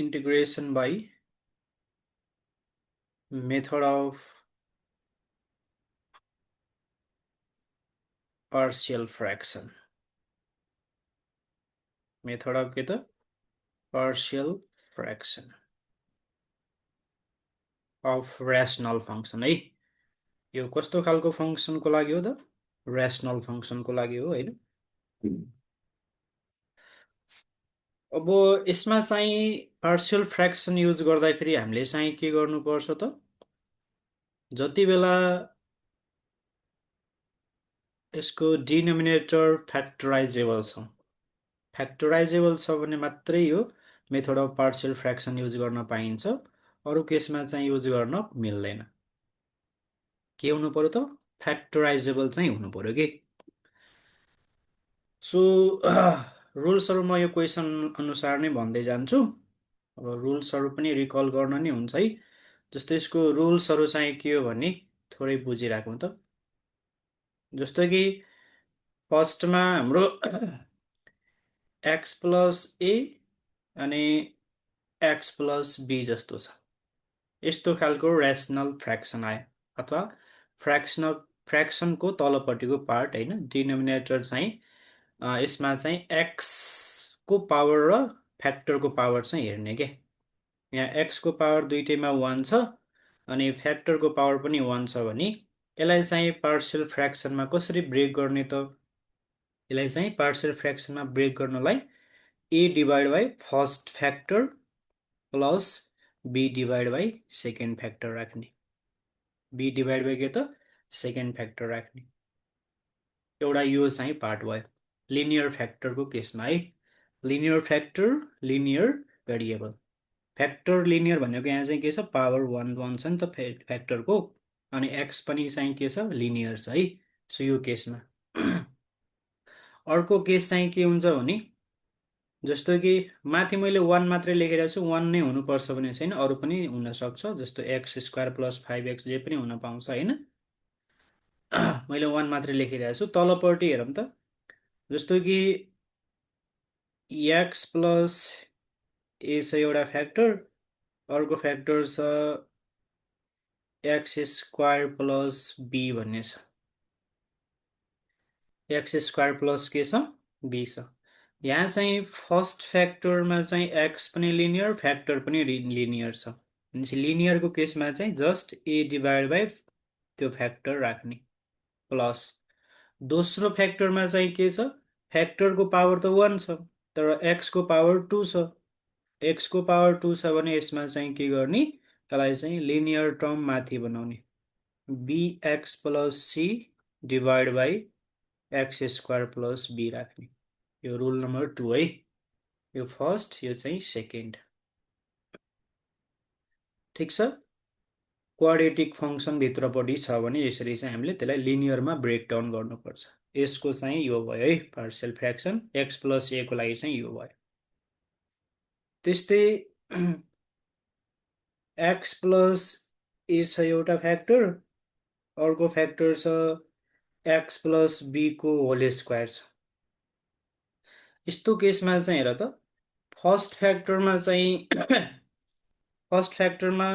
integration by method of partial fraction. Method of के त partial fraction of rational function है। यो कस्तो खालको फंक्सनको लागि हो त? rational फंक्सनको लागि हो हैन। अब यसमा चाहिँ partial fraction युज गर्दाखेरि हामीले चाहिँ के गर्नुपर्छ त? जति बेला यसको डिनोमिनेटर फ्याक्टराइजेबल छ भने मात्रै यो method of partial fraction use गर्न पाइन्छ, अरु केसमा चाहिँ युज गर्न मिल्दैन। के हुनु पर्यो त? फ्याक्टराइजेबल चाहिँ हुनु पर्यो के। सो रुल्सहरु म यो क्वेशन अनुसार नै भन्दै जान्छु। अब रुल्सहरु पनि रिकल गर्न नि हुन्छ है। जस्तो यसको रुल्सहरु चाहिँ के हो भने थोरै बुझिराखौँ त। जस्तो कि फर्स्टमा हाम्रो x प्लस a अनि x प्लस b जस्तो छ। यस्तो खालको रेशनल फ्र्याक्सन आयो अथवा फ्र्याक्सनको तलपट्टिको पार्ट हैन, डिनोमिनेटर चाहिँ यसमा चाहिँ x को पावर र फ्याक्टरको पावर चाहिँ हेर्ने के। यहाँ x को पावर दुईटैमा 1 छ अनि फ्याक्टरको पावर पनि 1 छ भने यसलाई चाहिँ पार्शियल फ्र्याक्सनमा कसरी ब्रेक गर्ने त? यसलाई चाहिँ पार्शियल फ्र्याक्सनमा ब्रेक गर्नलाई a divide by first factor plus b divide by second factor राख्ने। b डिवाइड बाइ के त? सेकेन्ड फ्याक्टर राख्ने। एउटा यो चाहिँ पार्ट भयो लिनियर फ्याक्टरको केसमा है। Linear factor, linear variable. Factor linear भनेको यहाँ चाहिँ के छ? पावर 1 छ नि त फ्याक्टरको, अनि x पनि चाहिँ के छ? लिनियर छ है। सो यो केसमा अर्को केस चाहिँ के हुन्छ भने जस्तो कि माथि मैले 1 मात्रै लेखिरहेको छु, 1 नै हुनुपर्छ भने छैन, अरु पनि हुन सक्छ। जस्तो x स्क्वायर प्लस 5x जे पनि हुन पाउँछ हैन। मैले 1 मात्रै लेखिरहेको छु। तलपट्टि हेरौँ त। जस्तो कि x प्लस a छ एउटा फ्याक्टर, अर्को फ्याक्टर छ x स्क्वायर प्लस b भन्ने छ। x स्क्वायर प्लस के छ? b छ। यहाँ चाहिँ फर्स्ट फ्याक्टरमा चाहिँ x पनि लिनियर, फ्याक्टर पनि लिनियर छ। भनेपछि लिनियरको केसमा चाहिँ जस्ट a डिवाइड बाइ त्यो फ्याक्टर राख्ने प्लस दोस्रो फ्याक्टरमा चाहिँ के छ? फ्याक्टरको पावर त 1 छ तर x को पावर 2 छ। x को पावर 2 छ भने यसमा चाहिँ के गर्ने? यसलाई चाहिँ लिनियर टर्म माथि बनाउने bx plus c divide by x square plus b राख्ने। यो रुल नम्बर 2 है। यो फर्स्ट, यो चाहिँ सेकेन्ड। ठीक छ। क्वाड्रेटिक फंक्सन भित्रपट्टि छ भने यसरी चाहिँ हामीले त्यसलाई लिनियरमा ब्रेक डाउन गर्नुपर्छ। यसको चाहिँ यो भयो है partial fraction. x plus a को लागि चाहिँ यो भयो। त्यस्तै x प्लस a छ एउटा फ्याक्टर, अर्को फ्याक्टर छ x प्लस b को होल स्क्वायर छ। यस्तो केसमा चाहिँ हेर त, फर्स्ट फ्याक्टरमा चाहिँ फर्स्ट फ्याक्टरमा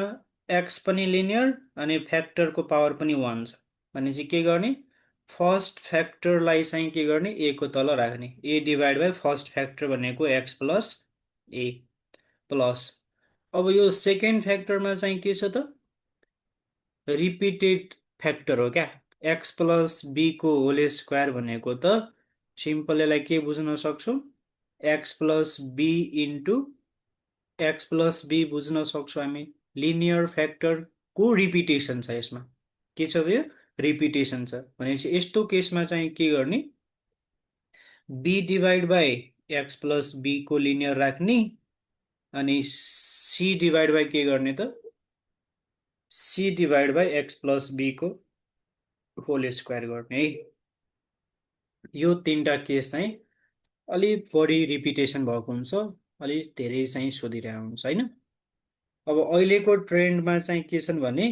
x पनि लिनियर अनि फ्याक्टरको पावर पनि 1 छ भनेपछि के गर्ने? फर्स्ट फ्याक्टरलाई चाहिँ के गर्ने? a को तल राख्ने। a divide by first factor भनेको x प्लस a प्लस अब यो सेकेन्ड फ्याक्टरमा चाहिँ के छ त? रिपिटेड फ्याक्टर हो क्या। x प्लस b को होल स्क्वायर भनेको त सिम्पल यसलाई के बुझ्न सक्छौं? x plus b into x plus b बुझ्न सक्छौं हामी। लिनियर फ्याक्टर को रिपिटेसन छ यसमा। के छ त्यो? रिपिटेसन छ भनेपछि यस्तो केसमा चाहिँ के गर्ने? b divide by x plus b को लिनियर राख्ने अनि c डिवाइड बाइ के गर्ने त? c divide by x plus b को होल स्क्वायर गर्ने है। यो तीनटा केस चाहिँ अलि बढी रिपिटेसन भएको हुन्छ, अलि धेरै चाहिँ सोधिरहेको हुन्छ हैन। अब अहिलेको ट्रेन्डमा चाहिँ के छन् भने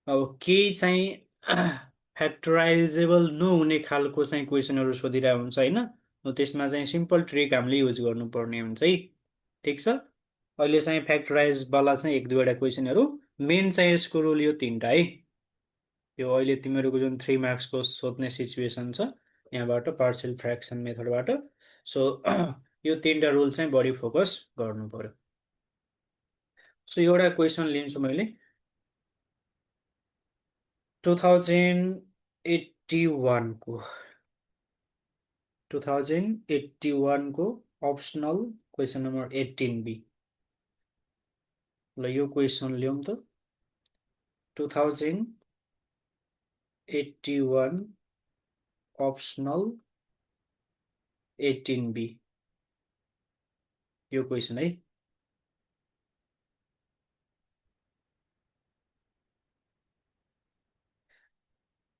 अब केही चाहिँ फ्याक्टराइजेबल नहुने खालको चाहिँ क्वेसनहरु सोधिरहेको हुन्छ हैन। त्यसमा चाहिँ सिम्पल ट्रिक हामीले युज गर्नुपर्ने हुन्छ है। ठीक छ। अहिले चाहिँ फ्याक्टराइज वाला चाहिँ एक दुईवटा क्वेसनहरू मेन चाहिँ यसको रुल यो तिनवटा है। यो अहिले तिमीहरूको जुन 3 मार्क्सको सोध्ने सिचुएसन छ यहाँबाट पार्सियल फ्र्याक्सन मेथडबाट, सो यो तिनवटा रुल चाहिँ बढी फोकस गर्नु पर्यो। सो एउटा क्वेसन लिन्छु मैले 2081 को 2081 को अप्सनल क्वेसन नम्बर 18B। ल यो क्वेसन लिउँ त 2081 अप्सनल 18B यो क्वेसन है।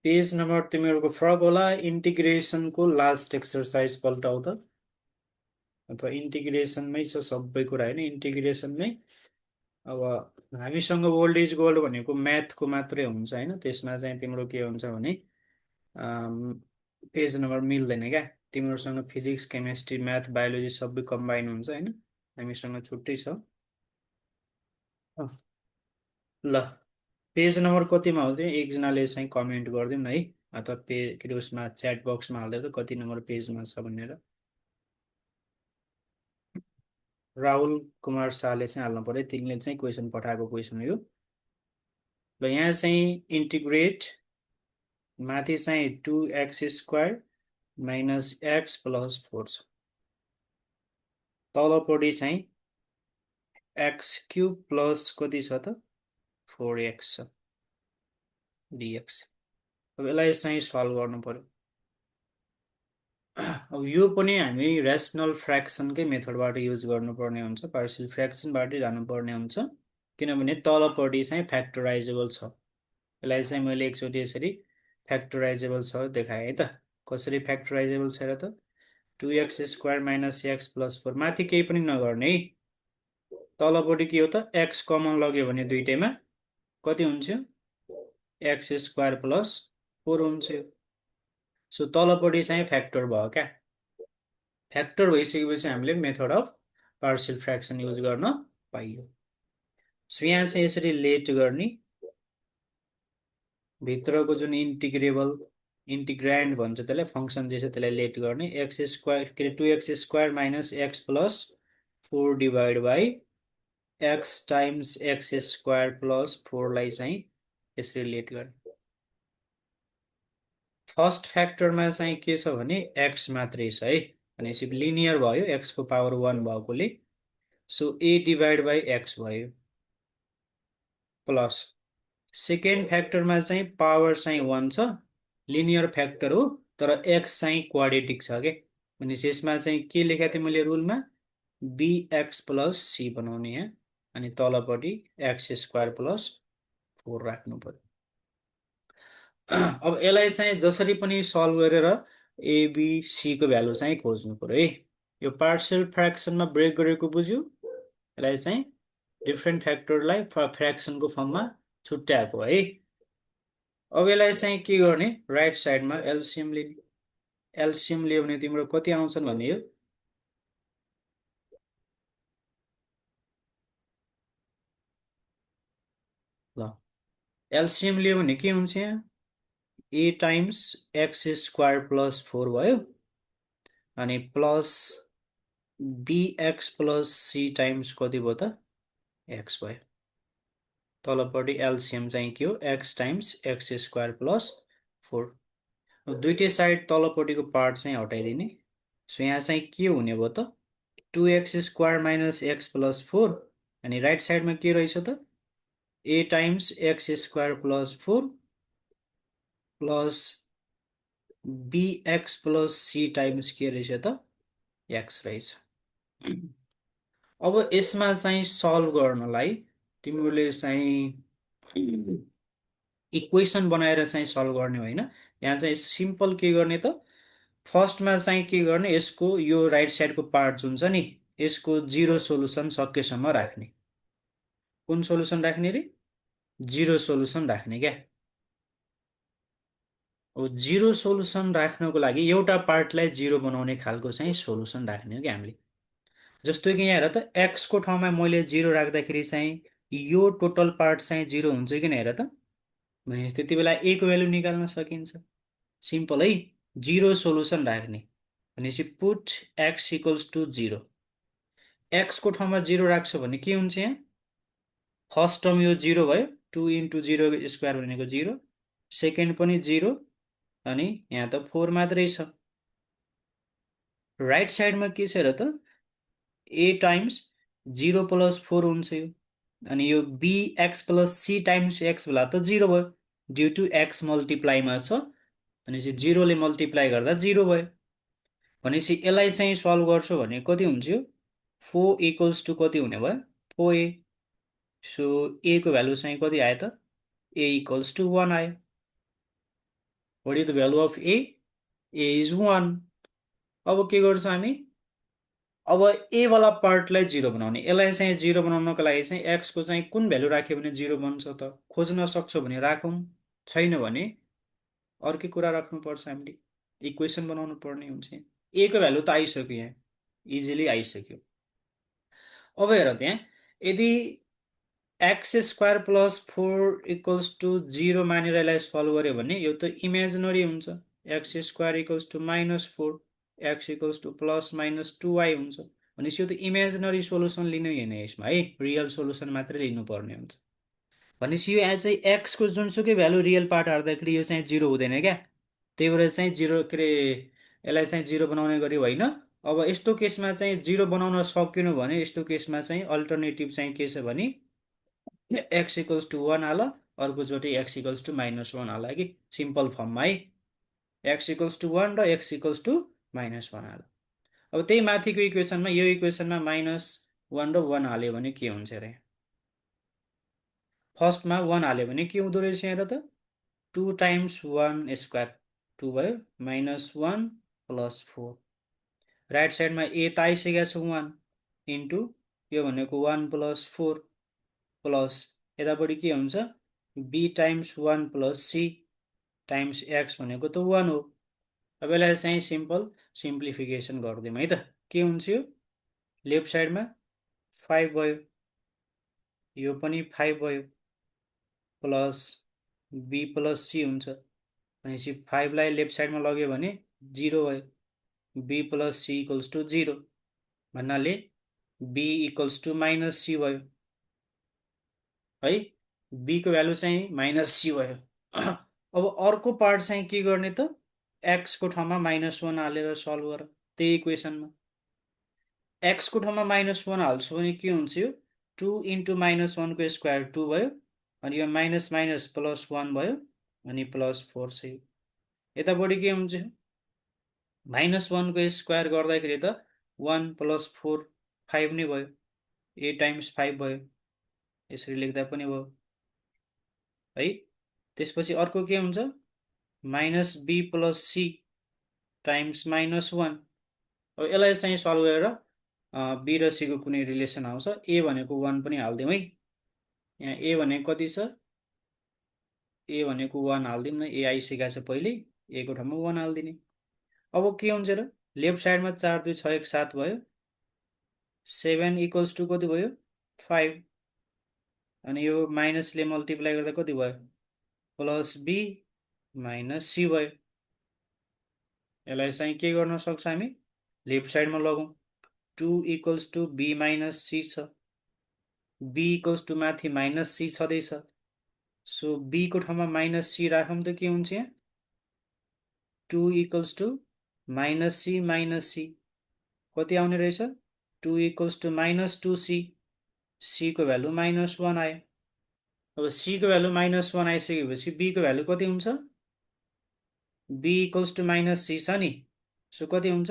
पेज नम्बर तिमीहरूको फरक होला। इन्टिग्रेसनको लास्ट एक्सर्साइज पल्टाउ त, अथवा इन्टिग्रेसनमै छ सबै कुरा होइन, इन्टिग्रेसनमै। अब हामीसँग ओल्ड इज गोल्ड भनेको म्याथको मात्रै हुन्छ होइन, त्यसमा चाहिँ तिम्रो के हुन्छ भने पेज नम्बर मिल्दैन क्या। तिमीहरूसँग फिजिक्स केमेस्ट्री म्याथ बायोलोजी सबै कम्बाइन हुन्छ होइन, हामीसँग छुट्टै छ। ल पेज नम्बर कतिमा हो त्यो एकजनाले चाहिँ कमेन्ट गरिदिउँ न है, अथवा के अरे उसमा च्याट बक्समा हाल्दै त कति नम्बर पेजमा छ भनेर। राहुल कुमार शाहले चाहिँ हाल्नु पर्यो, तिमीले चाहिँ क्वेसन पठाएको क्वेसन हो यो। ल यहाँ चाहिँ इन्टिग्रेट माथि चाहिँ 2x² माइनस x प्लस 4 छ, तलपट्टि चाहिँ x³ प्लस कति छ त 4x छ dx। अब यसलाई चाहिँ सल्भ गर्नु पर्यो। अब यो पनि हामी रेसनल फ्र्याक्सनकै मेथडबाट युज गर्नुपर्ने हुन्छ, पार्सियल फ्र्याक्सनबाटै जानुपर्ने हुन्छ, किनभने तलपट्टि चाहिँ फ्याक्टराइजेबल छ। यसलाई चाहिँ मैले एकचोटि यसरी फ्याक्टराइजेबल छ देखाएँ है त। कसरी फ्याक्टराइजेबल छ र त 2x² माइनस x प्लस 4 माथि केही पनि नगर्ने है, तलपट्टि के हो त x कमन लग्यो भने दुइटैमा कति हुन्छ x² प्लस 4 हुन्छ। सो तलपट्टि चाहिँ फ्याक्टर भयो क्या। फ्याक्टर भइसकेपछि हामीले method of partial fraction use गर्न पाइयो। सो यहाँ चाहिँ यसरी लेट गर्ने, भित्रको जुन इन्टिग्रान्ड भन्छ त्यसलाई फङ्सन जे छ त्यसलाई लेट गर्ने, x² के अरे 2x² minus x plus 4 divide by x times x² plus 4 लाई चाहिँ यसरी लेट गर्ने। फर्स्ट फ्याक्टरमा चाहिँ के छ भने x मात्रै छ है, भनेपछि लिनियर भयो, x को पावर 1 भएकोले। So a divide by x भयो प्लस सेकेन्ड फ्याक्टरमा चाहिँ पावर चाहिँ 1 छ, लिनियर फ्याक्टर हो तर x चाहिँ क्वाड्रेटिक छ के, भनेपछि यसमा चाहिँ के लेखेको थिएँ मैले रुलमा bx प्लस c बनाउने यहाँ, अनि तलपट्टि x² प्लस 4 राख्नु पर्यो। अब यसलाई चाहिँ जसरी पनि सल्भ गरेर ABC को भ्यालु चाहिँ खोज्नु पर्यो है। यो पार्सियल फ्र्याक्सनमा ब्रेक गरेको बुझ्यो, यसलाई चाहिँ डिफ्रेन्ट फ्याक्टरलाई फ्र्याक्सनको फर्ममा छुट्याएको है। अब यसलाई चाहिँ के गर्ने, राइट साइडमा एलसिएम लिने, एलसिएम लियो भने तिम्रो कति आउँछन् भने यो ल एलसिएम लियो भने के हुन्छ यहाँ a टाइम्स x² प्लस 4 भयो, अनि plus bx plus c times कति भयो त x भयो। तलपट्टि एलसिएम चाहिँ के हो x टाइम्स x² प्लस 4। दुइटै साइड तलपट्टिको पार्ट चाहिँ हटाइदिने। सो यहाँ चाहिँ के हुने भयो त 2x² माइनस x प्लस 4, अनि राइट साइडमा के रहेछ त a times x² plus 4 plus bx plus c times के रहेछ त x रहेछ। अब यसमा चाहिँ सल्भ गर्नलाई तिमीहरूले चाहिँ इक्वेसन बनाएर चाहिँ सल्भ गर्ने होइन, यहाँ चाहिँ सिम्पल के गर्ने त फर्स्टमा चाहिँ के गर्ने, यसको यो राइट साइडको पार्ट जुन छ नि यसको जिरो सोलुसन सकेसम्म राख्ने। कुन सोलुसन राख्ने रे जिरो सोलुसन राख्ने क्या। अब जिरो सोलुसन राख्नको लागि एउटा पार्टलाई जिरो बनाउने खालको चाहिँ सोलुसन राख्ने हो कि हामीले। जस्तो कि यहाँ हेर त एक्सको ठाउँमा मैले 0 राख्दाखेरि चाहिँ यो टोटल पार्ट चाहिँ 0 हुन्छ कि हेर त। भनेपछि त्यति बेला ए को भ्यालु निकाल्न सकिन्छ। सिम्पल है। 0 सोलुसन राख्ने भनेपछि पुट एक्स इक्वल्स टु 0। एक्सको ठाउँमा 0 राख्छ भने के हुन्छ यहाँ? फर्स्ट टर्म यो 0 भयो, 2 इन्टु 0 स्क्वायर भनेको 0, सेकेन्ड पनि 0, अनि यहाँ त 4 मात्रै छ। राइट साइडमा के छ र त? ए टाइम्स 0 प्लस 4 हुन्छ यो, अनि यो B X plus C times X बेला त 0 भयो, ड्यु टु एक्स मल्टिप्लाईमा छ भनेपछि 0ले मल्टिप्लाई गर्दा 0 भयो। भनेपछि यसलाई चाहिँ सल्भ गर्छु भने कति हुन्छ यो? 4 इक्वल्स टु कति हुने भयो? 4a। सो ए को भ्यालु चाहिँ कति आयो त? ए इक्वल्स टु 1 आयो। What is the value of A? A is 1। अब के गर्छौँ हामी? अब ए वाला पार्टलाई 0 बनाउने। यसलाई चाहिँ 0 बनाउनको लागि चाहिँ एक्सको चाहिँ कुन भ्यालु राख्यो भने 0 बन्छ त? खोज्न सक्छौ भने राखौँ, छैन भने अर्कै कुरा राख्नुपर्छ हामीले। इक्वेसन बनाउनु पर्ने हुन्छ। ए को भ्यालु त आइसक्यो, यहाँ इजिली आइसक्यो। अब हेर त्यहाँ, यदि X square plus 4 equals to 0 मानेर यसलाई सल्भ गर्यो भने यो त इमेजिनरी हुन्छ। X square equals to -4, X equals to plus minus 2y हुन्छ। भनेपछि यो त इमेजिनरी सोल्युसन लिनु होइन यसमा है, रियल सोल्युसन मात्रै लिनुपर्ने हुन्छ। भनेपछि यो चाहिँ एक्सको जुनसुकै भ्यालु रियल पार्ट हार्दाखेरि यो चाहिँ 0 हुँदैन क्या। त्यही भएर चाहिँ 0 के अरे यसलाई चाहिँ 0 बनाउने गरी होइन। अब यस्तो केसमा चाहिँ 0 बनाउन सकेन भने यस्तो केसमा चाहिँ अल्टरनेटिभ चाहिँ के छ भने एक्स इक्वल्स टु 1 हाल, अर्कोचोटि एक्स इक्वल्स टु -1 हाल कि सिम्पल फर्ममा है। एक्स इक्वल्स टु 1 र एक्स इक्वल्स टु -1 हाल। अब त्यही माथिको इक्वेसनमा यो इक्वेसनमा -1 र 1 हाल्यो भने के हुन्छ अरे? फर्स्टमा 1 हाल्यो भने के हुँदो रहेछ यहाँ त? 2 टाइम्स 1 स्क्वायर 2 भयो, -1 प्लस 4। राइट साइडमा ए त आइसकेको छ 1 इन्टु यो भनेको 1 प्लस 4 प्लस यतापट्टि के हुन्छ? B times 1 plus C times X भनेको त 1 हो। अब यसलाई चाहिँ सिम्प्लिफिकेसन गरिदिउँ है त। के हुन्छ यो? लेफ्ट साइडमा 5 भयो, यो पनि 5 भयो, प्लस बी प्लस सी हुन्छ। भनेपछि 5 लाई लेफ्ट साइडमा लग्यो भने 0 भयो, B plus C equals to 0 भन्नाले B equals to minus C भयो है। बी को भ्यालु चाहिँ -c भयो। अब अर्को पार्ट चाहिँ के गर्ने त? एक्स को ठाउँमा -1 हालेर सल्भ गर त्यही इक्वेसनमा। एक्स को ठाउँमा -1 हाल्छु भने के हुन्छ यो? 2 इन्टु -1 को स्क्वायर 2 भयो, अनि यो माइनस माइनस प्लस 1 भयो, अनि प्लस 4 छ। यतापट्टि के हुन्छ? -1 को स्क्वायर गर्दाखेरि त 1 प्लस 4 5 नै भयो, ए टाइम्स 5 भयो, यसरी लेख्दा पनि भयो है। त्यसपछि अर्को के हुन्छ? Minus B plus C times -1। अब यसलाई चाहिँ सल्भ गरेर बी र सीको कुनै रिलेसन आउँछ? ए भनेको 1 पनि हालिदिउँ है। यहाँ ए भनेको कति छ? ए भनेको 1 हालिदिउँ न, ए आइसकेको छ पहिले, ए को ठाउँमा 1 हालिदिने। अब के हुन्छ र? लेफ्ट साइडमा 4 2 6 1 7 भयो, 7 इक्वल्स टु कति भयो? 5, अनि यो माइनसले मल्टिप्लाई गर्दा कति भयो? प्लस बी माइनस सी भयो। यसलाई चाहिँ के गर्न सक्छ हामी? लेफ्ट साइडमा लगौँ। 2 equals to B minus C छ, बी इक्वल्स टु माथि माइनस सी छँदैछ, सो बी को ठाउँमा -c राखौँ त के हुन्छ यहाँ? 2 इक्वल्स टु -c कति आउने रहेछ? 2 इक्वल्स टु -2c, c को भ्यालु -1 आयो। अब c को भ्यालु -1 आइसकेपछि b को भ्यालु कति हुन्छ? b इक्वल्स टु -c छ नि, सो कति हुन्छ?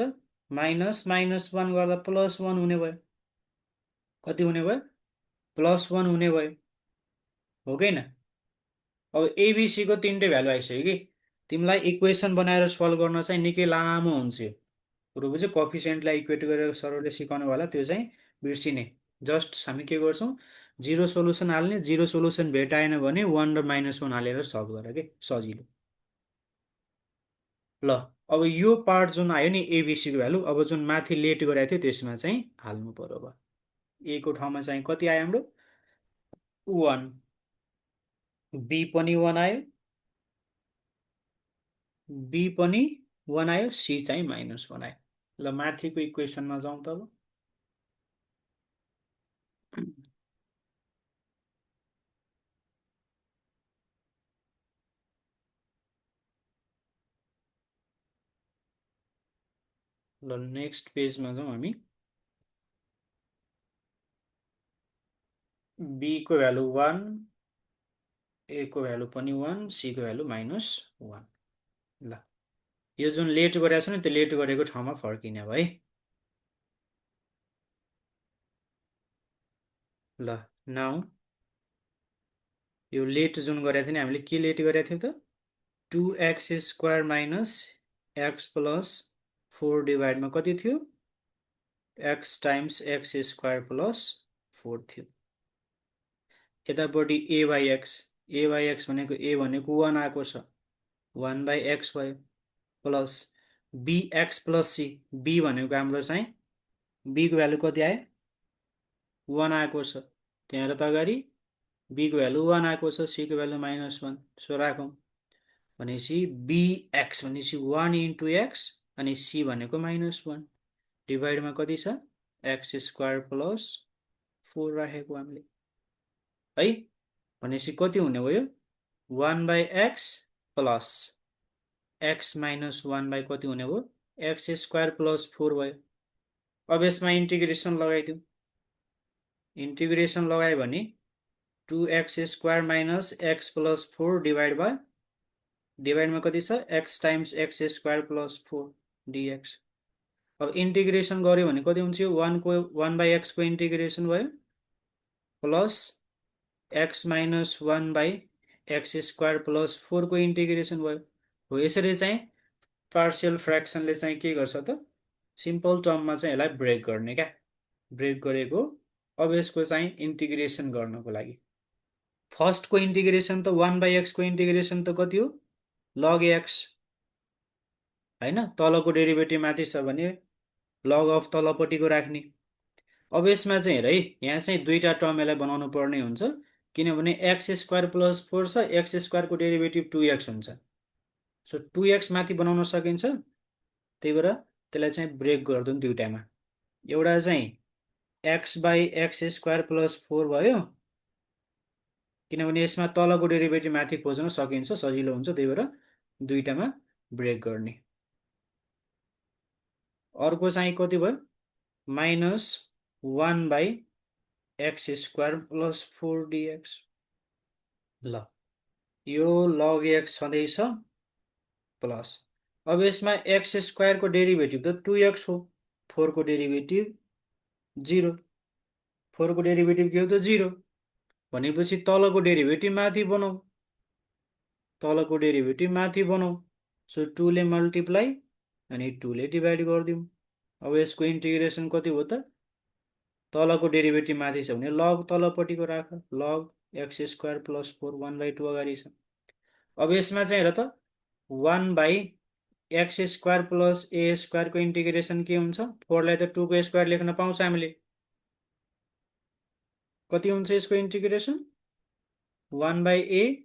-1 गर्दा +1 हुने भयो। कति हुने भयो? +1 हुने भयो, हो कि होइन? अब एबिसीको 3टै भ्यालु आइसक्यो कि। तिमीलाई इक्वेसन बनाएर सल्भ गर्न चाहिँ निकै लामो हुन्छ यो कुरो बुझ्यो। कोफिसिएन्टलाई इक्वेट गरेर सरले सिकाउनु होला, त्यो चाहिँ बिर्सिने। जस्ट हामी के गर्छौँ? 0 सोलुसन हाल्ने, 0 सोलुसन भेटाएन भने 1 र -1 हालेर सल्भ गर के, सजिलो ल अब यो पार्ट जुन आयो नि एबिसीको भ्यालु, अब जुन माथि लेट गरेको थियो त्यसमा चाहिँ हाल्नु पर्यो। अब ए को ठाउँमा चाहिँ कति आयो हाम्रो? 1। बी पनि 1 आयो, बी पनि 1 आयो, सी चाहिँ -1 आयो। ल माथिको इक्वेसनमा जाउँ त अब। ल नेक्स्ट पेजमा जाउँ हामी। बी को भ्यालु 1, ए को भ्यालु पनि 1, सी को भ्यालु -1। ल यो जुन लेट गरेको छ नि त्यो लेट गरेको ठाउँमा फर्किने अब है। ल नाउ यो लेट जुन गरेको थियो नि हामीले, के लेट गरेको थियो त? 2x² माइनस x प्लस 4 डिभाइडमा कति थियो? x टाइम्स x² प्लस 4 थियो। यतापट्टि a/x भनेको a भनेको 1 आएको छ, 1/x भयो, plus bx plus c, b भनेको हाम्रो चाहिँ b को भ्यालु कति आयो? 1 आएको छ, त्यहाँ र त अगाडि b को भ्यालु 1 आएको छ, c को भ्यालु -1, सो राखौँ। भनेपछि bx भनेपछि 1 इन्टु x अनि c भनेको -1 डिभाइडमा कति छ? x² प्लस 4 राखेको हामीले है। भनेपछि कति हुने भयो? 1/x प्लस x -1 बाई कति हुने भयो? x² प्लस 4 भयो। अब यसमा इन्टिग्रेसन लगाइदिउँ। इन्टिग्रेसन लगायो भने 2x² माइनस x प्लस 4 डिभाइडमा कति छ? x times x² plus 4 dx। अब इन्टिग्रेसन गऱ्यो भने कति हुन्छ? 1/x को इन्टिग्रेसन भयो प्लस x -1/x² प्लस 4 को इन्टिग्रेसन भयो। हो यसरी चाहिँ पार्सियल फ्र्याक्सनले चाहिँ के गर्छ त? सिम्पल टर्ममा चाहिँ यसलाई ब्रेक गर्ने क्या। ब्रेक गरेको अब यसको चाहिँ इन्टिग्रेसन गर्नको लागि फर्स्टको इन्टिग्रेसन त 1/x को इन्टिग्रेसन त कति हो? log x होइन, तलको डेरिभेटिभ माथि छ भने लग अफ तलपट्टिको राख्ने। अब यसमा चाहिँ हेर है, यहाँ चाहिँ दुईवटा टर्म यसलाई बनाउनु पर्ने हुन्छ, किनभने x² प्लस 4 छ, x² को डेरिभेटिभ 2x हुन्छ, सो 2x माथि बनाउन सकिन्छ। त्यही भएर त्यसलाई चाहिँ ब्रेक गरिदिउँ दुइटामा। एउटा चाहिँ x/x² प्लस 4 भयो, किनभने यसमा तलको डेरिभेटिभ माथि खोज्न सकिन्छ, सजिलो हुन्छ, त्यही भएर दुईटामा ब्रेक गर्ने। अर्को चाहिँ कति भयो? -1/x² plus 4 dx। ल यो log x छँदैछ प्लस अब यसमा x² को डेरिभेटिभ त 2x हो, 4 को डेरिभेटिभ 0, 4 को डेरिभेटिभ के हो त? 0 भनेपछि तलको डेरिभेटिभ माथि बनाऊ, तलको डेरिभेटिभ माथि बनाऊ, सो 2 ले मल्टिप्लाई अनि 2 ले डिभाइड गरिदिउँ। अब यसको इन्टिग्रेसन कति हो त? तलको डेरिभेटिभ माथि छ भने लग तलपट्टिको राख, लग x² प्लस 4 1/2 अगाडि छ। अब यसमा चाहिँ हेर त 1/x² प्लस a² को इन्टिग्रेसन के हुन्छ? 4 लाई त 2 को स्क्वायर लेख्न पाउँछ हामीले, कति हुन्छ यसको integration? 1/a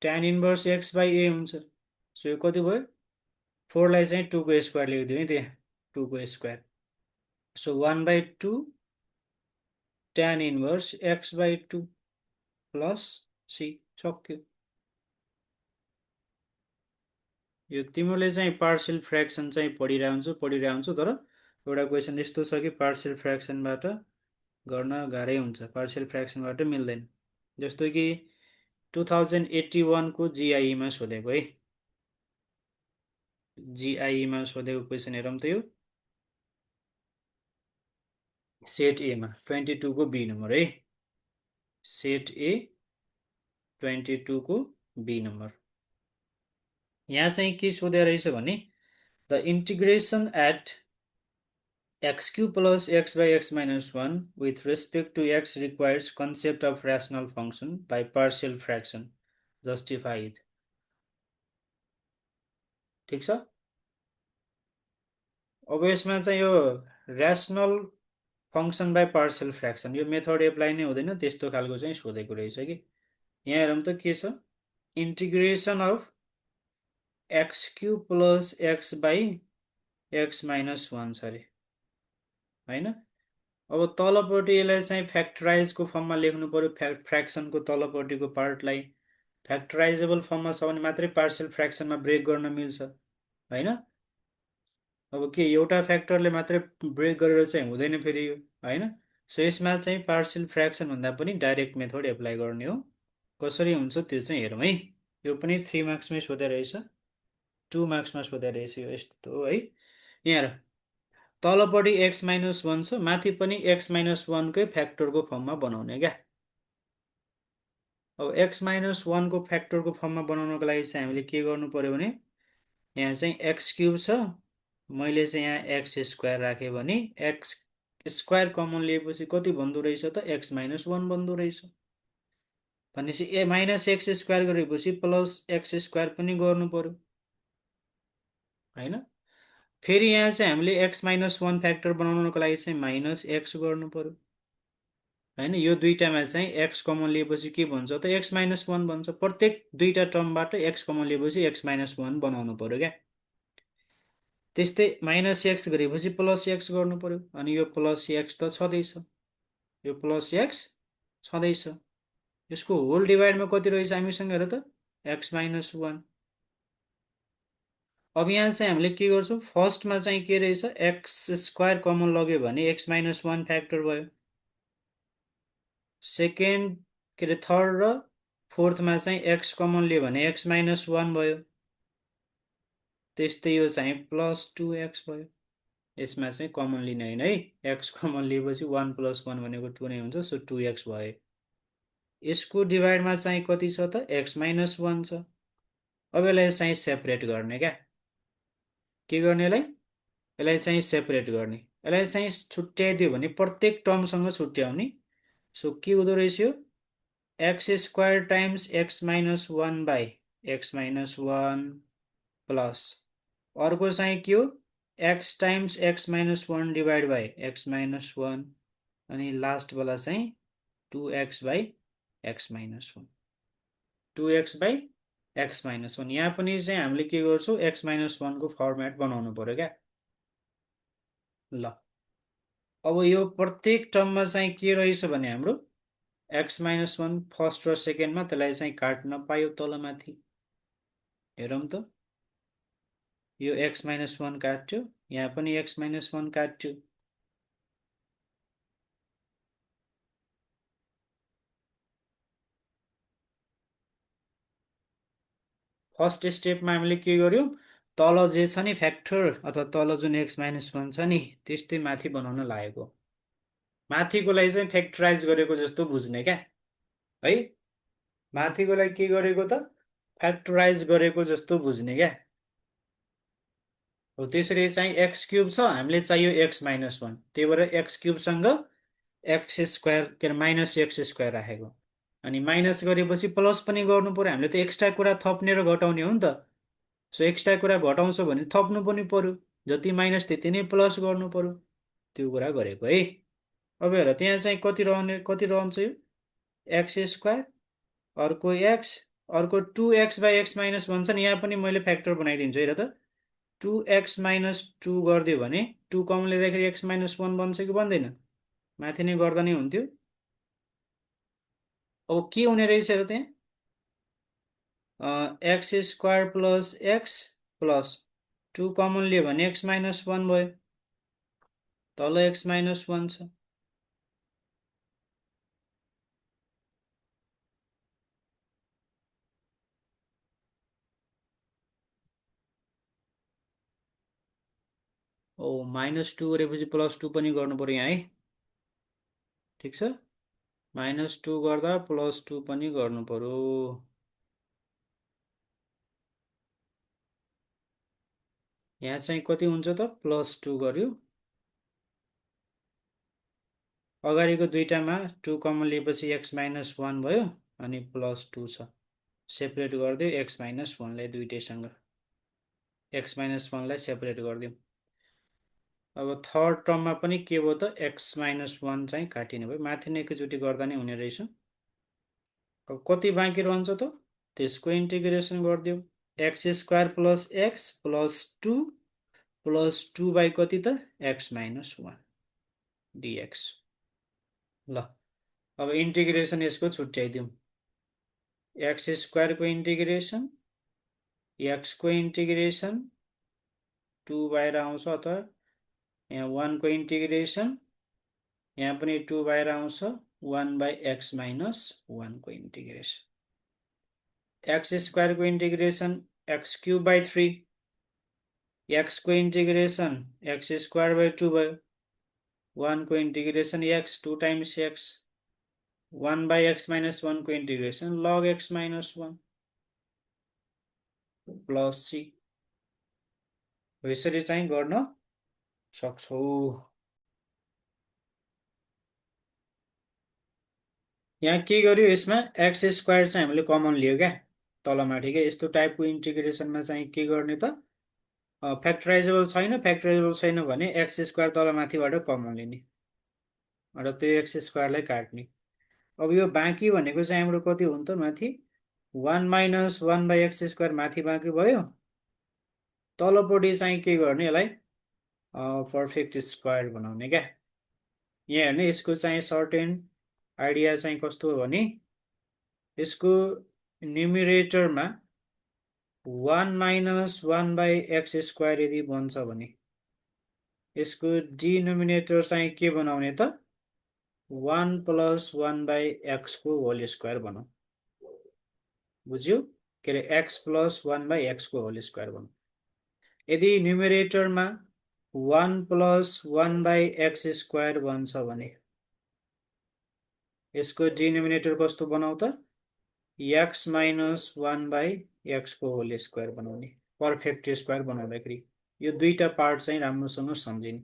tan inverse x/a हुन्छ, सो यो कति भयो? 4 लाई चाहिँ 2 को स्क्वायर लेखिदिउँ है, त्यहाँ 2 को square, so 1/2 tan inverse x/2 plus c, सक्यो। यो तिमीले चाहिँ पार्सियल फ्र्याक्सन चाहिँ पढिरह हुन्छौ, तर एउटा क्वेसन यस्तो छ कि पार्सियल फ्र्याक्सनबाट गर्न गाह्रै हुन्छ, पार्सियल फ्र्याक्सनबाट मिल्दैन। जस्तो कि 2081 को जिआइईमा सोधेको है, जिआइईमा सोधेको क्वेसन हेरौँ त। यो सेट एमा 22 को बी नम्बर है, सेट ए 22 को बी नम्बर। यहाँ चाहिँ के सोधेको रहेछ भने the integration at x³ plus x/x minus 1 with respect to x requires concept of rational function by partial fraction. Justify it. ठिक छ। अब यसमा चाहिँ यो rational function by parcel fraction यो मेथड एप्लाई नै हुँदैन, त्यस्तो खालको चाहिँ सोधेको रहेछ कि। यहाँ हेरौँ त के छ, integration of x cube plus x by X minus one छ अरे होइन। अब तलपट्टि यसलाई चाहिँ फ्याक्टराइजको फर्ममा लेख्नु पऱ्यो, फ्र्याक्सनको तलपट्टिको पार्टलाई फ्याक्टराइजेबल फर्ममा छ भने मात्रै पार्सल फ्र्याक्सनमा ब्रेक गर्न मिल्छ होइन। अब के एउटा फ्याक्टरले मात्रै ब्रेक गरेर चाहिँ हुँदैन फेरि यो होइन। सो यसमा चाहिँ पार्सल फ्र्याक्सन भन्दा पनि डाइरेक्ट मेथड एप्लाई गर्ने हो। कसरी हुन्छ त्यो चाहिँ हेरौँ है। यो पनि 3 मार्क्समै सोधे रहेछ, 2 मार्क्समा सोधे रहेछ यो यस्तो है। यहाँ हेर, तलपट्टि एक्स माइनस वान छ, माथि पनि एक्स माइनस वानकै फ्याक्टरको फर्ममा बनाउने क्या। अब एक्स माइनस वानको फ्याक्टरको फर्ममा बनाउनको लागि चाहिँ हामीले के गर्नु पर्यो भने यहाँ चाहिँ एक्स क्युब छ, मैले चाहिँ यहाँ एक्स स्क्वायर राखेँ भने एक्स स्क्वायर कमन लिएपछि कति बन्दो रहेछ त एक्स माइनस वान बन्दो रहेछ। भनेपछि ए माइनस एक्स स्क्वायर गरेपछि प्लस एक्स स्क्वायर पनि गर्नु पर्यो होइन। फेरि यहाँ चाहिँ हामीले एक्स माइनस वान फ्याक्टर बनाउनको लागि चाहिँ माइनस एक्स गर्नु पर्यो होइन। यो दुईटामा चाहिँ एक्स कमन लिएपछि के भन्छ त एक्स माइनस वान भन्छ। प्रत्येक दुईटा टर्मबाट एक्स कमन लिएपछि एक्स माइनस वान बनाउनु पर्यो क्या। त्यस्तै माइनस एक्स गरेपछि प्लस एक्स गर्नु पर्यो, अनि यो प्लस एक्स त छँदैछ, यो प्लस एक्स छँदैछ। यसको होल डिभाइडमा कति रहेछ हामीसँग हेर त एक्स माइनस वान। अब यहाँ चाहिँ हामीले के गर्छौँ, फर्स्टमा चाहिँ के रहेछ एक्स स्क्वायर कमन लग्यो भने एक्स माइनस वान फ्याक्टर भयो। सेकेन्ड के अरे थर्ड र फोर्थमा चाहिँ एक्स कमन लियो भने एक्स माइनस वान भयो। त्यस्तै यो चाहिँ प्लस टू एक्स भयो। यसमा चाहिँ कमन लिने होइन है, एक्स कमन लिएपछि वान प्लस वान भनेको टू नै हुन्छ, सो टू एक्स भयो। यसको डिभाइडमा चाहिँ कति छ त एक्स माइनस वान छ। अब यसलाई चाहिँ सेपरेट गर्ने क्या। के गर्ने यसलाई चाहिँ सेपरेट गर्ने, यसलाई चाहिँ छुट्याइदियो भने प्रत्येक टर्मसँग छुट्याउने। सो के हुँदो रहेछ यो X square times X minus one by X minus one plus अर्को चाहिँ के हो X times X minus one divide by X minus one, अनि लास्टवाला चाहिँ two X by X minus one, two X by X minus one. यहाँ पनि चाहिँ हामीले के गर्छौँ एक्स माइनस वानको फर्मेट बनाउनु पर्यो क्या। ल अब यो प्रत्येक टर्ममा चाहिँ के रहेछ भने हाम्रो एक्स माइनस वान फर्स्ट र सेकेन्डमा, त्यसलाई चाहिँ काट्न पायो तलमाथि। हेरौँ त, यो एक्स माइनस वान काट्यो, यहाँ पनि एक्स माइनस वान काट्यो। फर्स्ट स्टेपमा हामीले के गर्यौँ, तल जे छ नि फ्याक्टर अथवा तल जुन एक्स माइनस वान छ नि त्यस्तै माथि बनाउन लागेको। माथिकोलाई चाहिँ फ्याक्टराइज गरेको जस्तो बुझ्ने क्या है। माथिकोलाई के गरेको त फ्याक्टराइज गरेको जस्तो बुझ्ने क्या। हो त्यसरी चाहिँ एक्स क्युब छ, हामीले चाहियो एक्स माइनस वान, त्यही भएर एक्स क्युबसँग एक्स स्क्वायर के अरे माइनस एक्स स्क्वायर राखेको। अनि माइनस गरेपछि प्लस पनि गर्नु पर्यो, हामीले त एक्स्ट्रा कुरा थप्ने र घटाउने हो नि त। सो एक्स्ट्रा कुरा घटाउँछ भने थप्नु पनि पर्यो, जति माइनस त्यति नै प्लस गर्नु पर्यो, त्यो कुरा गरेको है। अब हेर त्यहाँ चाहिँ कति रहन्छ यो एक्स स्क्वायर, अर्को एक्स, अर्को two X by X minus भन्छ नि, यहाँ पनि मैले फ्याक्टर बनाइदिन्छु हेर त। टू एक्स माइनस टू गरिदियो भने टू कमन लिँदाखेरि एक्स माइनस वान बन्छ कि बन्दैन, माथि नै गर्दा नै हुन्थ्यो। अब के हुने रहेछ र त्यहाँ x square plus x plus two common लियो भने एक्स माइनस वान भयो, तल एक्स माइनस वान छ। ओ माइनस टू गरेपछि प्लस टू पनि गर्नु पर्यो यहाँ है, ठिक छ। माइनस टू गर्दा प्लस टू पनि गर्नु पर्यो। यहाँ चाहिँ कति हुन्छ त प्लस टू गर्यो, अगाडिको दुईटामा टू कमन लिएपछि एक्स माइनस वान भयो, अनि प्लस टू छ, सेपरेट गरिदियो एक्स माइनस वानलाई दुइटैसँग। x - 1 लाई सेपरेट गरिदिउँ। अब थर्ड टर्ममा पनि के भयो त x - 1 चाहिँ काटिने भयो। माथि नै एकैचोटि गर्दा नै हुने रहेछ। अब कति बाँकी रहन्छ त त्यसको इन्टिग्रेसन गरिदिउँ। x² + x + 2 + 2 बाई कति त x - 1 dx। ल अब इन्टिग्रेसन यसको छुट्याइदिउँ। x² को इन्टिग्रेसन, x को इन्टिग्रेसन 2 बाहिर आउँछ, अथवा यहाँ 1 को इन्टिग्रेसन, यहाँ पनि 2 बाहिर आउँछ, 1 बाई x - 1 को इन्टिग्रेसन। x² को इन्टिग्रेसन x³ बाई 3, x को इन्टिग्रेसन x² बाई 2 भयो, 1 को integration x, 2 times x, 1 by x - 1 को integration log x - 1 plus c। यसरी चाहिँ गर्न सक्छौ। यहाँ के गर्यो, यसमा x² चाहिँ हामीले कमन लियो क्या तलमाथि क्या। यस्तो टाइपको इन्टिग्रेसनमा चाहिँ के गर्ने त फ्याक्टराइजेबल छैन भने x² तलमाथिबाट कमन लिने र त्यो x² लाई काट्ने। अब यो बाँकी भनेको चाहिँ हाम्रो कति हुन्छ त माथि 1 - 1 बाई x² माथि बाँकी भयो। तलपट्टि चाहिँ के गर्ने, यसलाई पर्फेक्ट स्क्वायर बनाउने क्या। यहाँ हेर्ने, यसको चाहिँ सर्टेन आइडिया चाहिँ कस्तो हो भने यसको न्युमिरेटरमा 1 - 1 बाई x² यदि बन्छ भने यसको डिनोमिनेटर चाहिँ के बनाउने त 1 + 1 बाई x को होल स्क्वायर बनाऊ। बुझ्यो? के अरे x + 1 बाई x को होल स्क्वायर बनाऊ। यदि न्युमिरेटरमा 1 + 1 बाई x² बन्छ भने यसको डिनोमिनेटर कस्तो बनाऊ त x - 1 बाई x को होल स्क्वायर बनाउने, पर्फेक्ट स्क्वायर बनाउँदाखेरि। यो दुईटा पार्ट चाहिँ राम्रोसँग सम्झिने।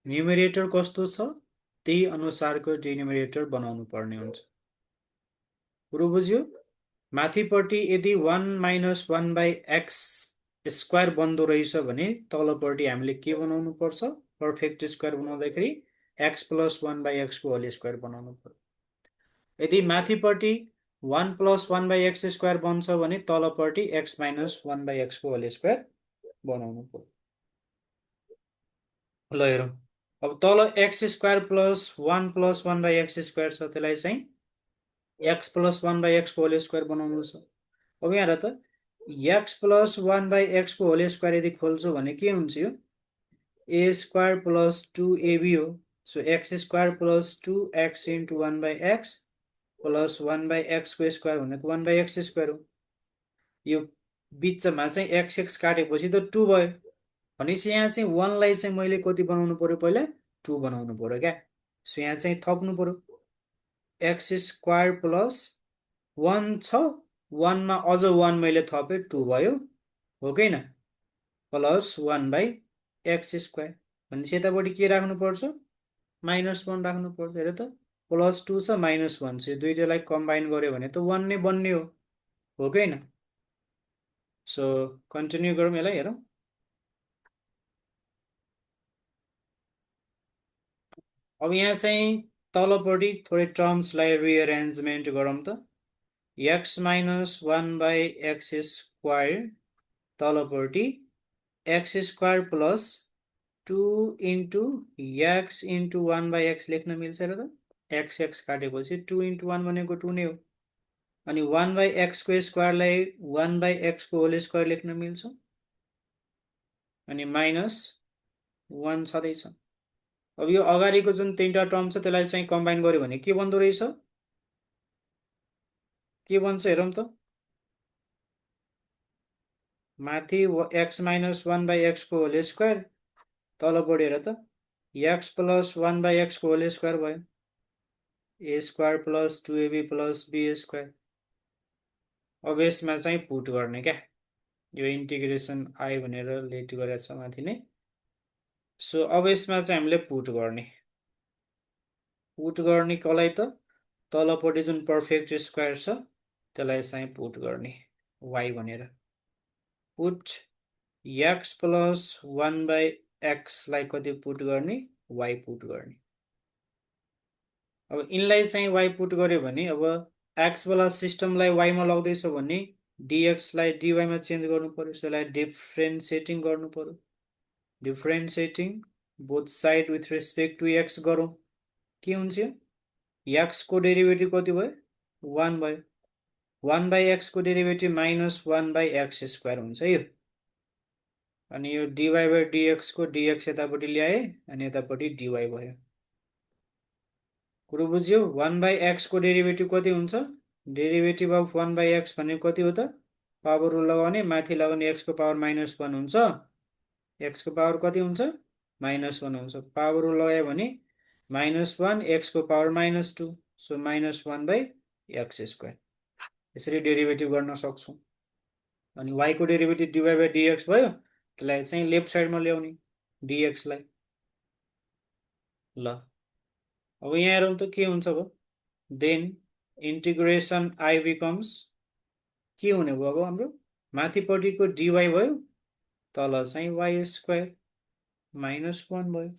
न्युमिरेटर कस्तो छ त्यही अनुसारको डिनोमिनेटर बनाउनु पर्ने हुन्छ। कुरो बुझ्यो? माथिपट्टि यदि 1 - 1 बाई x² बन्दो रहेछ भने तलपट्टि हामीले के बनाउनु पर्छ, पर्फेक्ट स्क्वायर बनाउँदाखेरि x + 1 बाई x को होल स्क्वायर बनाउनु पर्छ। यदि माथिपट्टि 1 + 1 बाई x² बन्छ भने तलपट्टि x - 1 बाई x को होल स्क्वायर बनाउनु पर्छ। ल हेरौँ, अब तल x² + 1 + 1 बाई x² छ, त्यसलाई चाहिँ x + 1 बाई x को होल स्क्वायर बनाउनु छ। अब यहाँ हेर त x + 1 बाई x को होल स्क्वायर यदि खोल्छु भने के हुन्छ, यो a² + 2ab हो। So x² + 2x * 1 by x plus 1 by x को स्क्वायर भनेको 1 बाई x² हो। यो बिचमा चाहिँ x काटेपछि त 2 भयो। भनेपछि यहाँ चाहिँ 1 लाई चाहिँ मैले कति बनाउनु पर्यो, पहिला 2 बनाउनु पर्यो क्या। सो यहाँ चाहिँ थप्नु पर्यो, x² + 1 छ, 1 मा अझ 1 मैले थपेँ, 2 भयो, हो कि हैन, प्लस 1 बाई x²। भनेपछि यतापट्टि के राख्नुपर्छ, -1 राख्नुपर्छ। हेर त +2 छ -1 छ, यो दुईटालाई कम्बाइन गर्यो भने त 1 नै बन्ने हो कि हैन। सो कन्टिन्यू गरौँ यसलाई, हेरौँ। अब यहाँ चाहिँ तलपट्टि थोरै टर्म्सलाई रिअरेन्जमेन्ट गरौँ त। x - 1 by x² तलपट्टि x² + 2 * x * 1 by x लेख्न मिल्छ र त। x काटेपछि 2 * 1 भनेको 2 नै हो। अनि 1 बाई x को स्क्वायरलाई 1 बाई x को होल स्क्वायर लेख्न मिल्छ, अनि -1 छँदैछ। अब यो अगाडिको जुन तीनटा टर्म छ त्यसलाई चाहिँ कम्बाइन गर्यो भने के बन्दो रहेछ, के बन्छ हेरौँ त। माथि x - 1 बाई x को होल स्क्वायर, तलपट्टि हेर त x + 1 बाई x को होल स्क्वायर भयो, a² + 2ab + b²। अब यसमा चाहिँ पुट गर्ने क्या। यो इन्टिग्रेसन आई भनेर लेट गरेको छ माथि नै। सो अब यसमा चाहिँ हामीले पुट गर्ने कसलाई त तलपट्टि जुन पर्फेक्ट स्क्वायर छ त्यसलाई चाहिँ पुट गर्ने y भनेर। पुट x प्लस 1/x लाई कति पुट गर्ने y पुट गर्ने। अब यिनलाई चाहिँ y पुट गर्यो भने अब x वाला सिस्टमलाई y मा लग्दैछ भने dx लाई dy मा चेन्ज गर्नु पर्यो। सो यसलाई डिफरेन्सिएटिङ गर्नु पर्यो। Differentiating both side with respect to x गरौँ। के हुन्छ x को डेरिभेटिभ कति भयो 1 भयो। 1/x को डेरिभेटिभ माइनस 1/x स्क्वायर हुन्छ यो। अनि यो dy/dx को dx यतापट्टि ल्याए अनि यतापट्टि dy भयो। कुरो बुझ्यो। 1/x को डेरिभेटिभ कति हुन्छ डेरिभेटिभ अफ 1/x भनेको कति हो त पावर रुल लगाउने माथि लगाउने x को पावर -1 हुन्छ। x को पावर कति हुन्छ -1 हुन्छ। पावर रुल लगायो भने -1 x को पावर -2 सो -1/x स्क्वायर। यसरी डेरिभेटिभ गर्न सक्छौँ। अनि y को डेरिभेटिभ dy/dx भयो। त्यसलाई चाहिँ लेफ्ट साइडमा ल्याउने dx लाई। ल अब यहाँ हेरौँ त के हुन्छ अब। देन इन्टिग्रेसन i बिकम्स के हुने भयो अब हाम्रो माथिपट्टिको dy भयो तल चाहिँ y स्क्वायर -1 भयो।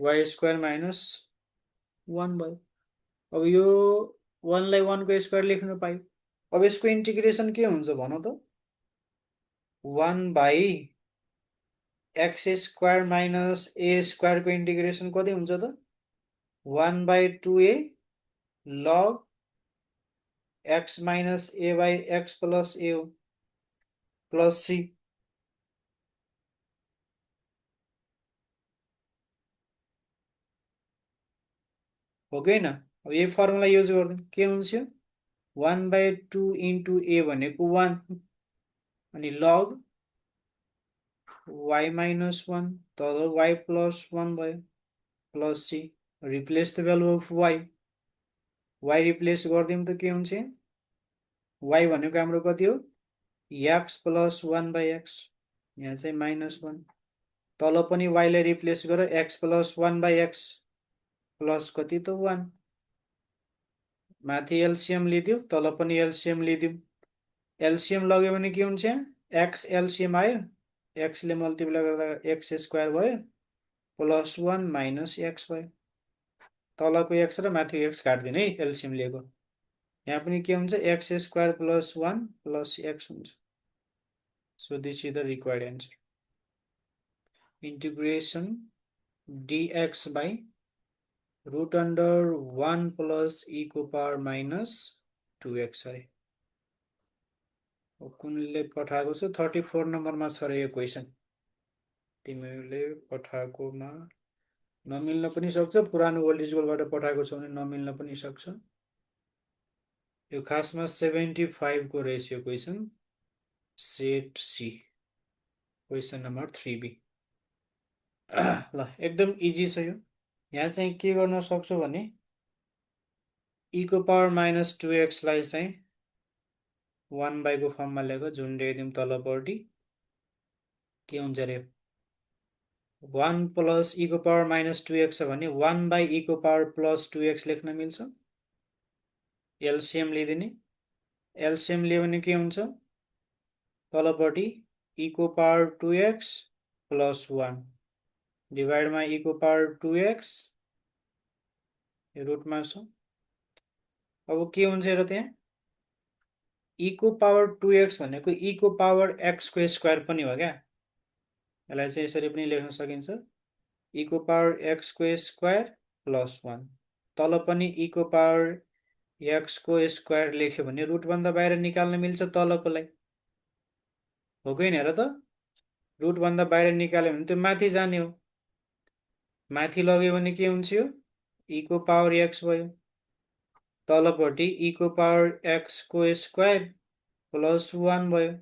y स्क्वायर -1 भयो। अब यो 1 लाई 1 को स्क्वायर लेख्न पायो। अब यसको इन्टिग्रेसन के हुन्छ भनौँ त 1/x square minus a square को इन्टिग्रेसन कति हुन्छ त 1/2a log x minus a/x plus a plus c। हो कि होइन। अब यही फर्मुला युज गर्नु के हुन्छ 1/2 इन्टु a भनेको 1 अनि log y -1 तल y plus 1 भयो plus c। Replace the value of y replace गरिदिउँ त के हुन्छ y भनेको हाम्रो कति हो x plus 1/x यहाँ चाहिँ -1 तल पनि y लाई रिप्लेस गर x plus 1/x प्लस कति त 1 माथि एलसीएम लिदिउ तल पनि एलसीएम लिदिउ। एलसीएम लग्यो भने के हुन्छ x एलसीएम आयो x ले मल्टिप्लाई गर्दा x स्क्वायर भयो प्लस 1 माइनस x भयो। तलको x र माथि x काट्दिने है एलसीएम लिएको। यहाँ पनि के हुन्छ x square plus 1 plus x हुन्छ। So this is the required answer. Integration dx by root under 1 plus e को पावर -2x है। कुनले पठाएको छ 34 नम्बरमा छ र यो क्वेसन। तिमीले पठाएकोमा नमिल्न पनि सक्छ पुरानो ओल्ड स्कुलबाट पठाएको छ भने नमिल्न पनि सक्छ। यो खासमा 75 को ratio question set C question number 3b। ल एकदम इजी छ यो। यहाँ चाहिँ के गर्न सक्छौ भने e को पावर -2x लाई चाहिँ 1 को फर्ममा लेख झुन्ड्याइदिउँ तलपट्टि के हुन्छ रे 1 प्लस e को पावर -2x छ भने 1/e को पावर +2x लेख्न मिल्छ। एलसीएम लिदिने एलसीएम लियो भने के हुन्छ तलपट्टि e को पावर 2x प्लस 1 डिभाइडमा e को पावर 2x रुटमा छ। अब के हुन्छ र त्यहाँ e को पावर 2x भनेको e को पावर x को स्क्वायर पनि हो क्या। यसलाई चाहिँ यसरी पनि लेख्न सकिन्छ e को पावर x को स्क्वायर प्लस 1 तल पनि e को पावर x को स्क्वायर लेख्यो भने रुटभन्दा बाहिर निकाल्न मिल्छ तलकोलाई। हो कि हेर त रुटभन्दा बाहिर निकाल्यो भने त्यो माथि जाने हो। माथि लग्यो भने के हुन्छ यो e को पावर x भयो तलपट्टि e को पावर x को स्क्वायर प्लस 1 भयो।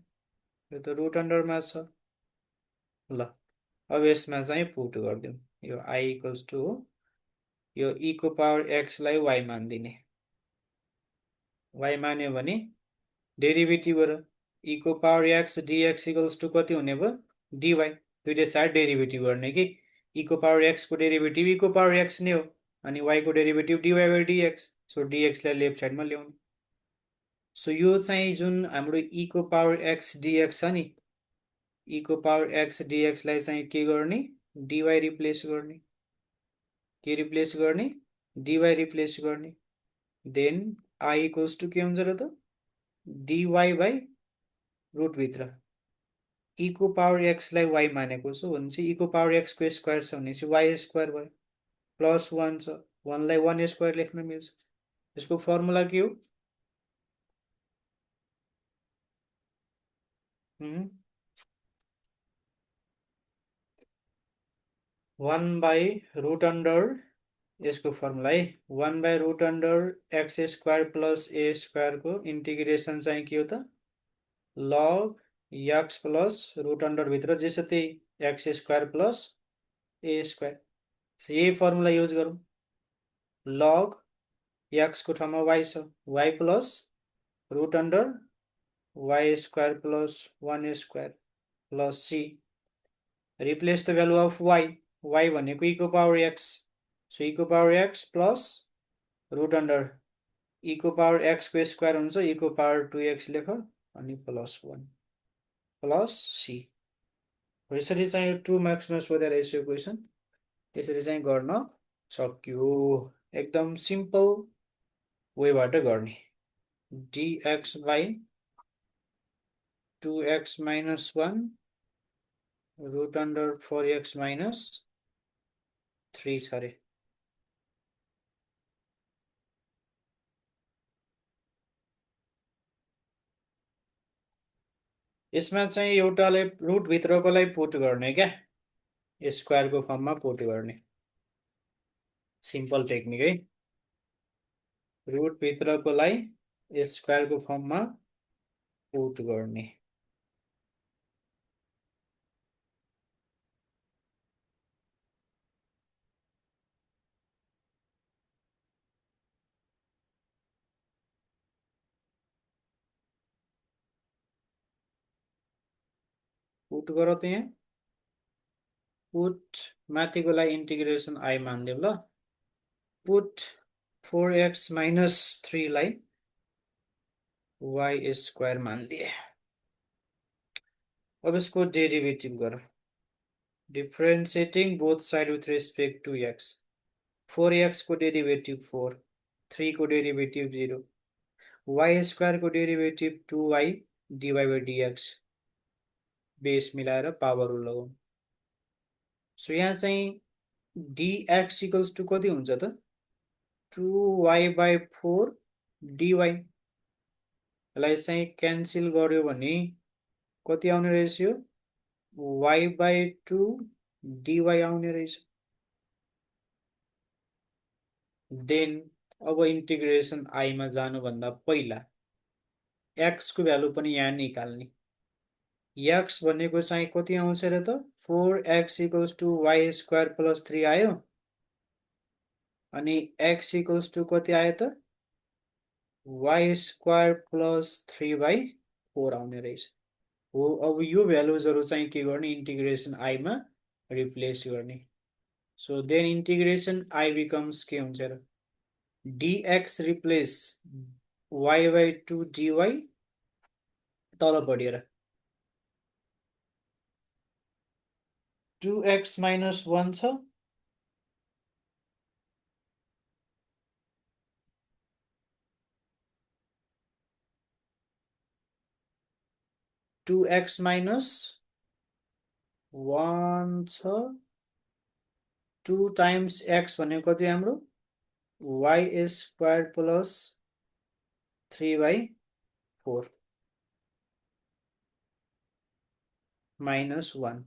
यो त रुट अन्डरमा छ। ल अब यसमा चाहिँ पुट गरिदिउँ यो i इक्वल्स टु हो यो e को पावर x लाई y मानिदिने। y मान्यो भने डेरिभेटिभ गर e को power x dx equals to कति हुने भयो dy। दुईटै साइड डेरिभेटिभ गर्ने कि e को पावर x को डेरिभेटिभ e को पावर x नै हो अनि y को डेरिभेटिभ dy/dx। सो dx लाई लेफ्ट साइडमा ल्याउनु। सो यो चाहिँ जुन हाम्रो e को पावर x dx छ नि, e को पावर x dx लाई चाहिँ के गर्ने, dy रिप्लेस गर्ने, के रिप्लेस गर्ने, dy रिप्लेस गर्ने, देन I इक्वल्स टु के हुन्छ र त, dy बाई रुट भित्र e को पावर x लाई y मानेको छु भनेपछि e को पावर x को स्क्वायर छ भनेपछि y स्क्वायर भयो, प्लस 1 छ, 1 लाई 1 स्क्वायर लेख्न मिल्छ। यसको फर्मुला के हो, 1 बाई रुट अन्डर, यसको फर्मुला है 1 by root under x square plus a स्क्वायरको इन्टिग्रेसन चाहिँ के हो त, लग एक्स प्लस रुट अन्डरभित्र जे छ त्यही x square plus a square. यही फर्मुला युज गरौँ, लग एक्सको ठाउँमा वाइ छ, y plus root under y square plus 1 square plus c, replace the value of y, y भनेको e को पावर एक्स, सो e को power X plus root under e को power x को square हुन्छ, e को power 2x लेख अनि plus 1 plus C. यसरी चाहिँ 2 मार्क्समा सोधेर रहेछ यो क्वेसन, यसरी चाहिँ गर्न सक्यो, एकदम सिम्पल वेबाट गर्ने, dx by 2x minus 1 root under 4x minus 3 छ अरे। यसमा चाहिँ एउटालाई रुट भित्रकोलाई पुट गर्ने क्या, स्क्वायरको फर्ममा पुट गर्ने, सिम्पल टेक्निक है, रुट भित्रकोलाई स्क्वायरको फर्ममा पुट गर्ने। पुट गर त यहाँ, पुट माथिकोलाई इन्टिग्रेसन आई मानिदिउँ ल, पुट 4x माइनस 3 लाई y स्क्वायर मानिदिए। अब यसको डेरिभेटिभ गर, differentiating both side with respect to x, 4x को डेरिभेटिभ 4, 3 को डेरिभेटिभ 0, y स्क्वायर को derivative 2y dy by dx, base मिलाएर पावर लगाउँ। सो यहाँ चाहिँ dx इक्वल्स टु कति हुन्छ त, 2y by 4 dy, यसलाई चाहिँ क्यान्सल गर्यो भने कति आउने रहेछ यो, y by 2 dy आउने रहेछ। देन अब इन्टिग्रेसन आईमा जानुभन्दा पहिला x को भ्यालु पनि यहाँ निकाल्ने, x भनेको चाहिँ कति आउँछ र त, 4x equals to y square plus 3 आयो, अनि x इक्वल्स टु कति आयो त, y स्क्वायर प्लस 3 बाई 4 आउने रहेछ हो। अब यो भ्यालुजहरू चाहिँ के गर्ने, इन्टिग्रेसन आईमा रिप्लेस गर्ने। So then integration I becomes के हुन्छ र, dx replace y by 2 dy, तल बढेर 2x माइनस 1 छ, टू एक्स माइनस 1 छ, 2 टाइम्स x भनेको कति हाम्रो, y square plus 3 by 4 minus 1।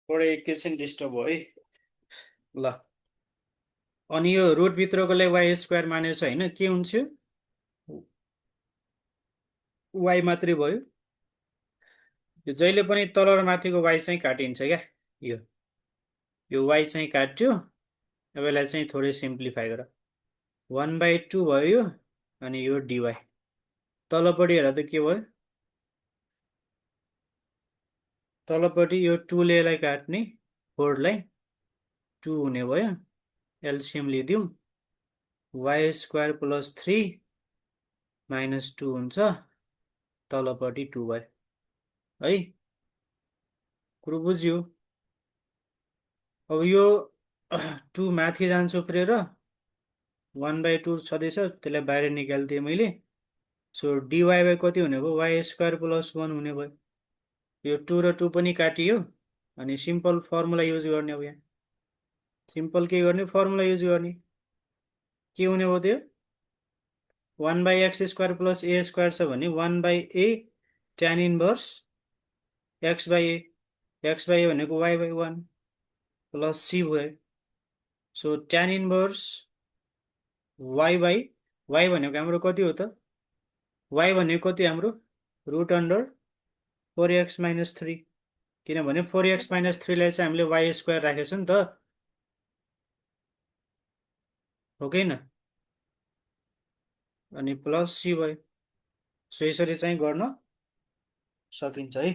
थोरै एकैछिन डिस्टर्ब भयो है। ल, अनि यो रुटभित्रकोलाई वाइ स्क्वायर मानेछ होइन, के हुन्छ? वाइ मात्रै भयो। यो जहिले पनि तल र माथिको वाइ चाहिँ काटिन्छ क्या। यो यो वाइ चाहिँ काट्यो। अब यसलाई चाहिँ थोरै सिम्प्लिफाई गर। 1/2 भयो यो, अनि यो डिवाई। तलपट्टि हेर त के भयो? तलपट्टि यो 2 ले यसलाई काट्ने, 4 लाई 2 हुने भयो। एलसिएम लिदिउँ। वाइ स्क्वायर प्लस 3 माइनस 2 हुन्छ। तलपट्टि 2 भयो है। कुरो बुझ्यो? अब यो 2 माथि जान्छ उफ्रेर, 1/2 छँदैछ, त्यसलाई बाहिर निकालिदिएँ मैले। सो डिवाई बाई कति हुने भयो? वाइ स्क्वायर प्लस 1 हुने भयो। यो 2 र 2 पनि काटियो। अनि सिम्पल फर्मुला युज गर्ने। अब यहाँ सिम्पल के गर्ने? फर्मुला युज गर्ने। के हुने भयो त्यो? 1/x² प्लस ए स्क्वायर छ भने 1/a tan inverse x/a। x/a भनेको y/1 प्लस c भयो। सो ट्यान इन्भर्स y भनेको हाम्रो कति हो त? y भनेको कति हाम्रो? Root under 4x-3। किनभने 4x-3 लाई चाहिँ हामीले वाइ स्क्वायर राखेछौँ नि त, हो कि होइन? अनि प्लस सी भयो। सो यसरी चाहिँ गर्न सकिन्छ है।